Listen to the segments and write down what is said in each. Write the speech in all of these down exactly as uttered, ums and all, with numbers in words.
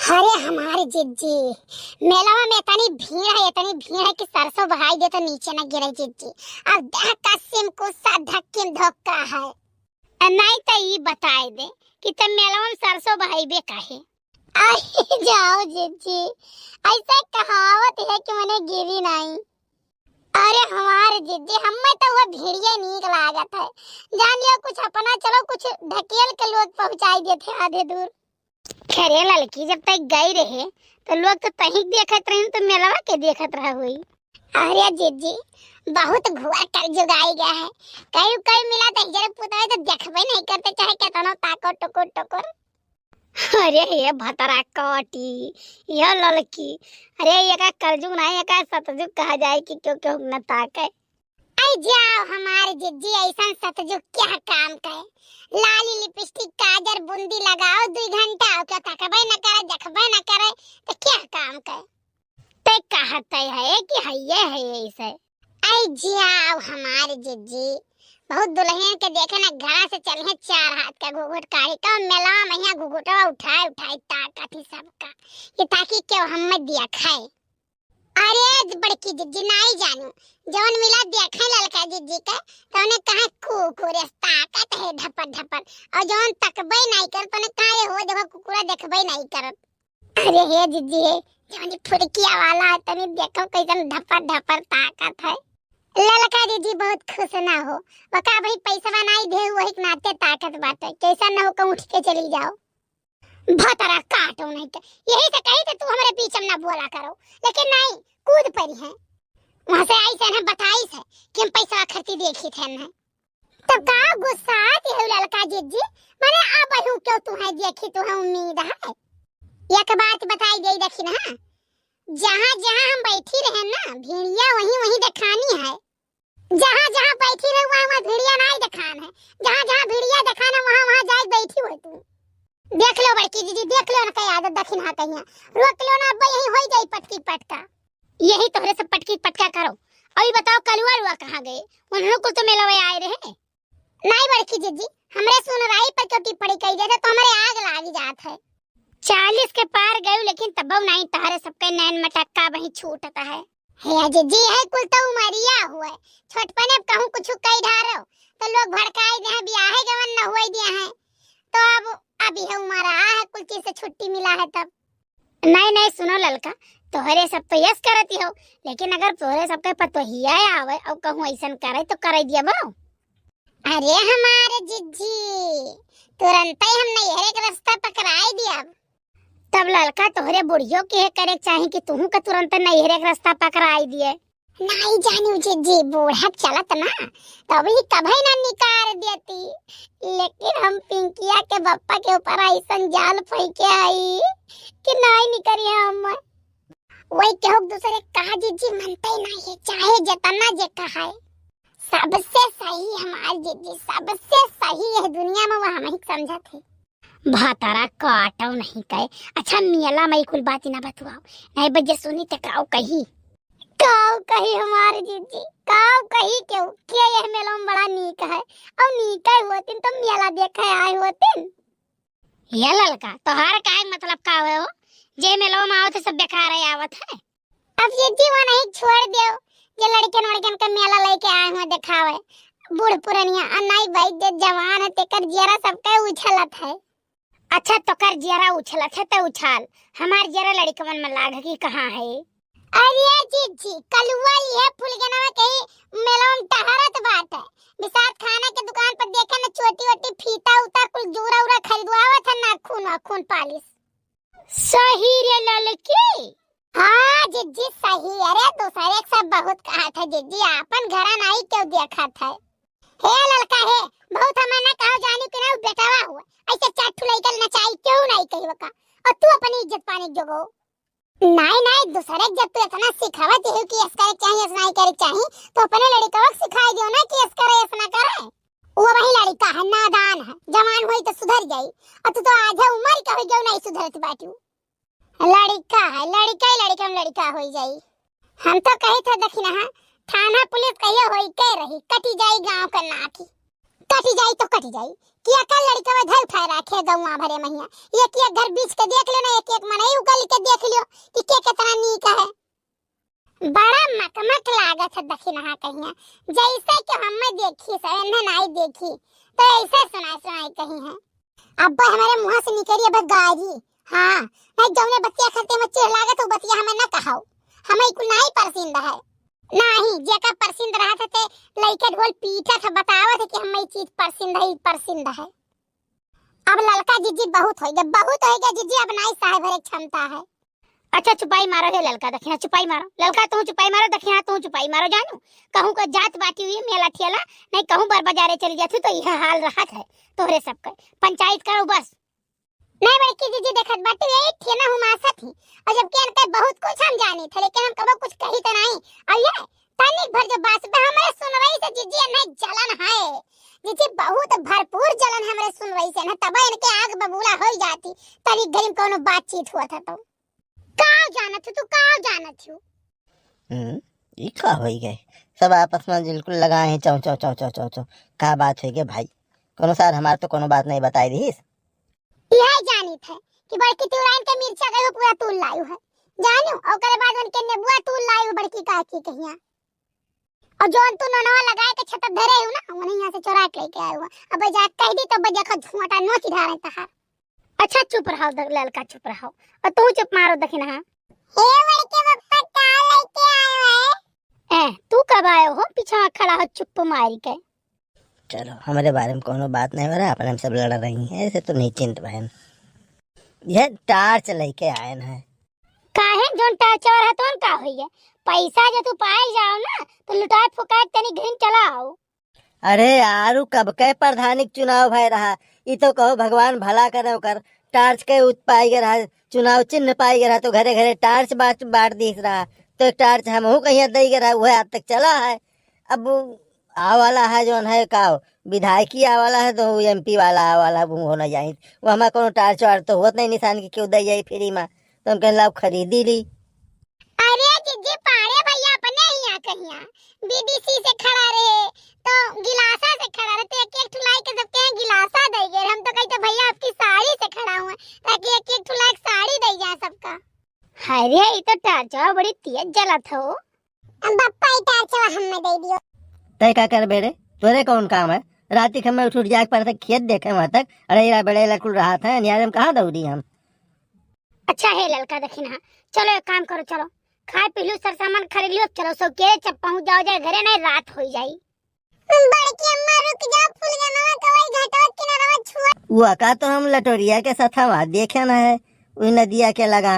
अरे हमारे जिज्जी, मेलवा में इतनी भीड़ है, इतनी भीड़ है कि सरसों बहाई दे तो नीचे न गिरे जिज्जी। अब देह कसिम कुस्सा धक्किम धोखा है। अ, नाहीं तो ई बताए दे कि तब मेलवा में सरसों बहाइबे काहे? आई जाओ जिज्जी, ऐसा कहावत है कि मने गिरी नाहीं। अरे हमार जिज्जी, हमें तो वो भिड़िया नीक लागत है। जान लियो कुछ अपना, चलो कुछ ढकेल के लोग पहुँचाई देते आधे दूर। खरे ललकी, जब तक गई रहे तो लोग तो तहीं देखत रहे, तो मेलवा के देखत रहा हुई। अरे जिज्जी, बहुत घुआ कर जुगाई गया है। कई कई मिला तो जरे पुताई तो देखबे नहीं करते, चाहे केतनो ताको टुकुर टुकुर। अरे ये भतरा काटी, ये ललकी, अरे ये का कलजुग ना, ये का सतजुग कहा जाए कि क्यों क्यों न ताके। आई जाओ हमारे जिज्जी, ऐसा सतजुग क्या काम का है? लाली लिपस्टिक काजर बूंदी लगाओ दुई घंटा, ओके तकबे न करे, देखबे न करे, तो क्या काम का है? ते कहते है कि हइये है ऐसे। आई जाओ हमारे जिज्जी, बहुत दुल्हन के देखे ना, घड़ा से चले हैं चार हाथ का घुघुट काढ़ी का, मेलवा में यहाँ घुघुटवा उठाए उठाए ताकत ही सबका, ये ताकि क्यों हम में दिया खाए। अरे बड़की जिज्जी, नाई जानू, जौन मिला देखे ललका जिज्जी के, तो उन्हें कहा कुकुर ताकत है ढपर ढपर, और जौन तकबे नाई कर, तो उन्हें कहा ये हो देखो कुकुरा देखबे नाई करत। अरे हे जिज्जी हे, जौन फुड़किया वाला है, तनी देखो कैसन ढपर ढपर ताकत है। ललका जिज्जी बहुत खुश ना हो, वका भाई पैसवा नाई दे, वही के नाते ताकत बाटे, कैसा ना हो कहूँ उठ के चली जाओ। भतरा काटो नहीं तो, यही से कही थे तू हमारे बीच में ना बोला करो, लेकिन नहीं, कूद पड़ी है। वहाँ से आई से ना बताई से कि हम पैसा खर्ची देखी थे ना। तब का गुस्सा दिहु ललका जिज्जी, माने अब हूँ क्यों तुहे देखी, तुहे उम्मीद है। एक बात बताई दे देखी ना, जहाँ जहाँ हम बैठी रहे ना भिड़िया, वहीं वहीं देखानी है। जहाँ जहाँ बैठी रहे वहाँ वहाँ भिड़िया नाई देखान है, जहाँ जहाँ भिड़िया देखान है वहाँ वहाँ जाए बैठी हो तू। देख लो बड़की जिज्जी, देख लो ना कई आदत दखिन हा कहिया, रोक लो ना, अब यही हो जाई पटकी पटका। यही तोहरे सब पटकी पटका करो। और ये बताओ कलुआ लुआ कहाँ गए? उन्होंने कुल तो मेलवे आए रहे। नाई बड़की जिज्जी, हमरे सुनराई पर क्यों टिप्पणी कई देते तो हमरे आग लागी जात है। चालीस के पार गयू लेकिन तबौ नाई तहरे सबके नैन मटक्का वहीं छूटत है। हे जिज्जी, है कुल तो उमरिया हुए, छोटपने अब कहूँ कुछ कई ढारो तो लोग भड़काई दे, बियाहे गवन न हुए दिया है, तो अब अभी है उमरा है, कुल चीज से छुट्टी मिला है तब। नहीं नहीं, सुनो ललका, तोहरे सब तो यस करती हो, लेकिन अगर तोहरे सबके पतोहिया आवे और कहूँ ऐसन करे तो करे दिया बो। अरे हमारे जिज्जी, तुरंत ही हम नैहरे के रास्ता पकड़ाई दिया। तब ललका तोहरे बुढ़ियो के है करे के चाही कि तुहू के तुरंत नैहरे के रास्ता पकड़ाई दिए। नाई जानी जिज्जी, बूढ़ा चलत ना, तब ही कभई ना निकार देती, लेकिन हम पिंकिया के बप्पा के ऊपर ऐसन जाल फेंके आई कि नाई निकरी हम। वही केहू दूसरे कहा जिज्जी मनते नहीं है, चाहे जितना जे कहा है। सबसे सही हमार जिज्जी, सबसे सही यह दुनिया में वो हम ही समझत है। भातारा काटो नहीं कहे। अच्छा मियला मई कुल बात ना बतुआओ, नहीं बजे सुनी ते काऊ कही। काऊ कही हमार जिज्जी, काऊ कही क्यों? के यह मेलो में बड़ा नीक है, और नीक है होतिन तो मियला देखे आए होतिन। ये ललका, तोहार काहे मतलब का हुए हो? जे मेलवा में आवत है, सब बेकार है आवत है। अब जिज्जी वो नहीं छोड़ दियो, जे लड़कन वड़कन के मेला लेके आए हुए देखावे, बूढ़ पुरनिया, आ नहीं भाई जे जवान है, तेकर जियरा सबके उछलत है। अच्छा, तोकर जियरा उछलत है, ते उछाल, हमार जियरा लड़कवन में लाग की कहाँ है? अरे जिज्जी, कलुआ इहे फुलगेनवा के ही मेलवा में टहरत बाटे। बिसात खाना के दुकान पर देखे न चोटी ओटी फीता उता कुल जूरा उरा खरीदवावत है, नाखून वाखून पालिश। सही रे ललकी। हाँ जिज्जी सही। अरे दूसरे के सब बहुत कहत है जिज्जी, आपन घरा नाई क्यों देखत है। हे ललका हे, बहुत हमार ना कहो जानी कि ना उ बेटवा हुआ, ऐसे चार ठुलई के नचाई क्यों नाई कही का, और तू अपनी इज्जत पाने जोगो। नाई, नाई, दूसरे के जब तू इतना सिखावत हो कि ऐस करे के चाही, ऐस नाई करे के चाही, तो अपने लड़िकवा के सिखाई दियो ना कि ऐस करे, ऐस ना करे। वो वही लड़िका है, नादान है, जवान होई तो सुधर जाई, और तू तो आधा उम्र का हो गयो, नहीं सुधरत बाटू। लड़िका है, लड़िका ही लड़िका में लड़िका होई जाई। हम तो कही थे, देखी ना, थाना पुलिस कहिए होई के रही, कटी जाई गांव का नाकी। कटी जाई तो कटी जाई, कि एकर लड़िकवा धर उठाए राखे गौवा भरे महिया। एक एक घर बीछ के देख लो ना, एक एक मनई उगल के देख लो कि के केतना नीक है। बड़ा मकमक लागत है दखिनहा कहिया, जैसे कि हमें देखी सब एन्हे नाई देखी, तो ऐसे सुनाई सुनाई कही है। अब हमरे मुँह से निकली अब गारी। हाँ, नहीं जौने बतिया खातिर हमें चिढ़ लागत है, उ बतिया हमें न कहाओ, हमें कुल नाई परसिंद है। नाही, जेका परसिंद रहत है ते लइके ढोल पीटत है, बतावत है कि हमें ई चीज परसिंद है, ई परसिंद है। अब ललका जिज्जी बहुत होइ गए, बहुत होइ गए जिज्जी, अब नाई सहे भरे क्षमता है। अच्छा चुपाई मारो हे ललका दखिना, चुपाई मारो ललका, तू चुपाई मारो दखिना, तू चुपाई मारो जानू। कहूँ का जात बाटी हुई मेला ठेला, नहीं कहूँ बर बाजारे चली जाती तो यह हाल रहत है तोहरे सबके। पंचायत करो बस। नहीं बड़की जिज्जी देखत बाटी यही ठेना हुमासत ही, और जबकि इनके बहुत कुछ हम जानी थे लेकिन हम कबो कुछ कही तो नहीं। और ये तनिक भर जो बात पे हमरे सुनवाई से जिज्जी नहीं जलन है, जिज्जी बहुत भरपूर जलन हमरे सुनवाई से ना, तब इनके आग बबूला हो जाती। तनिक घरी में कोनो बातचीत हुआ था तो। का जानत हो तू, का जानत हो? हम्म, ई का होई गए? सब आपस में बिल्कुल लगाए हैं चौ चौ चौ चौ चौ चौ। का बात होई गए भाई? कोनो सार हमार तो कोनो बात नहीं बताई दिहिस। यह जानी थे कि बड़की तिवराइन के मिर्चा गई हो पूरा तूल लायु है, जानू। ओकरे बाद उनके नेबुआ तूल लायु बड़की काकी कहिया। और जौन तू नोनवा लगाए के छत धरे हो ना, उन्हें यहाँ से चोरा के लेके आए हुआ। अब जा कह दी तो बजा का झुआटा नोच धारे तहार। अच्छा चुप रहो द-, ललका चुप रहो। और तू चुप मारो दखिनहा। हे बड़के पप्पा का लेके आए हो? ए, तू कब आयो हो? पीछे खड़ा हो चुप मारी के। चलो, हमरे बारे में कोनो बात नहीं हो रहा, अपने में सब लड़ रही हैं, ऐसे तो निश्चिंत बहन। यह टार्च लेके आए हैं। काहे जोन टार्च वाला है तोन का होई है? पैसा जो तू पाए जाओ ना तो लुटाए फुकाए तनी घिन चला आओ। अरे यार, उ कब के प्रधानी के चुनाव भय रहा, ई तो कहो भगवान भला करे ओकर। टार्च के उत पाई गए रहा, चुनाव चिन्ह पाई गए रहा तो घरे घरे टार्च बांट बांट दीस रहा, तो एक टार्च हमहू कहिया दई गए रहा, वह आज तक चला है। अब उ आवाला है जौन है का, विधायकी आवाला है तो एमपी वाला आवाला, वो होना चाहिए। वो हमारा कोनो टार्च वार्च तो होत नहीं निशान की क्यों दे जाई फ्री में, तो हम कहला अब खरीदी ली। अरे जिज्जी पाड़े भैया अपने हिया कहिया बीडीसी से खड़ा रहे तो गिलासा से खड़ा रहे, तो एक एक ठुलाई के सबके गिलासा दे गए। हम तो कही तो भैया आपकी साड़ी से खड़ा हुए ताकि एक एक ठुलाई साड़ी दे जाए सबका। अरे ई तो टार्चवा बड़ी तेज जलत हो। अब बप्पा ई टार्चवा हमें दे दियो। तय का करबे रे, तोरे कौन काम है? राती के हमें उठ उठ जाए पर तक खेत देखे वहां तक, अरे इरा बड़े लकुल रहा था, नियारे में कहाँ दौड़ी हम? अच्छा हे ललका दखिनहा, चलो एक काम करो, चलो खाए पी लू, सर सामान खरीद लियो, चलो सौ के चप पहुंच जाओ जाए घरे, नहीं रात हो जाई। बड़की अम्मा रुक जाओ, फुलगनवा कवई घटवा किनारवा छुआ। वो का तो हम लटोरिया के साथ हवा देखे ना है, वही नदिया के लगा।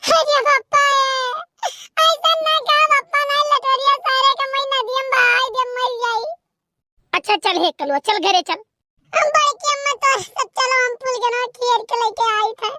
अरे पप्पा ए, ऐसा ना कहा पप्पा, नहीं लटोरिया सारे के मैं नदिया में बहाई दे मर जाई। अच्छा चल हे कलुआ, चल घरे चल। हम बड़की अम्मा तो सब चलो हम फुलगनवा खेर के लेके आई थे।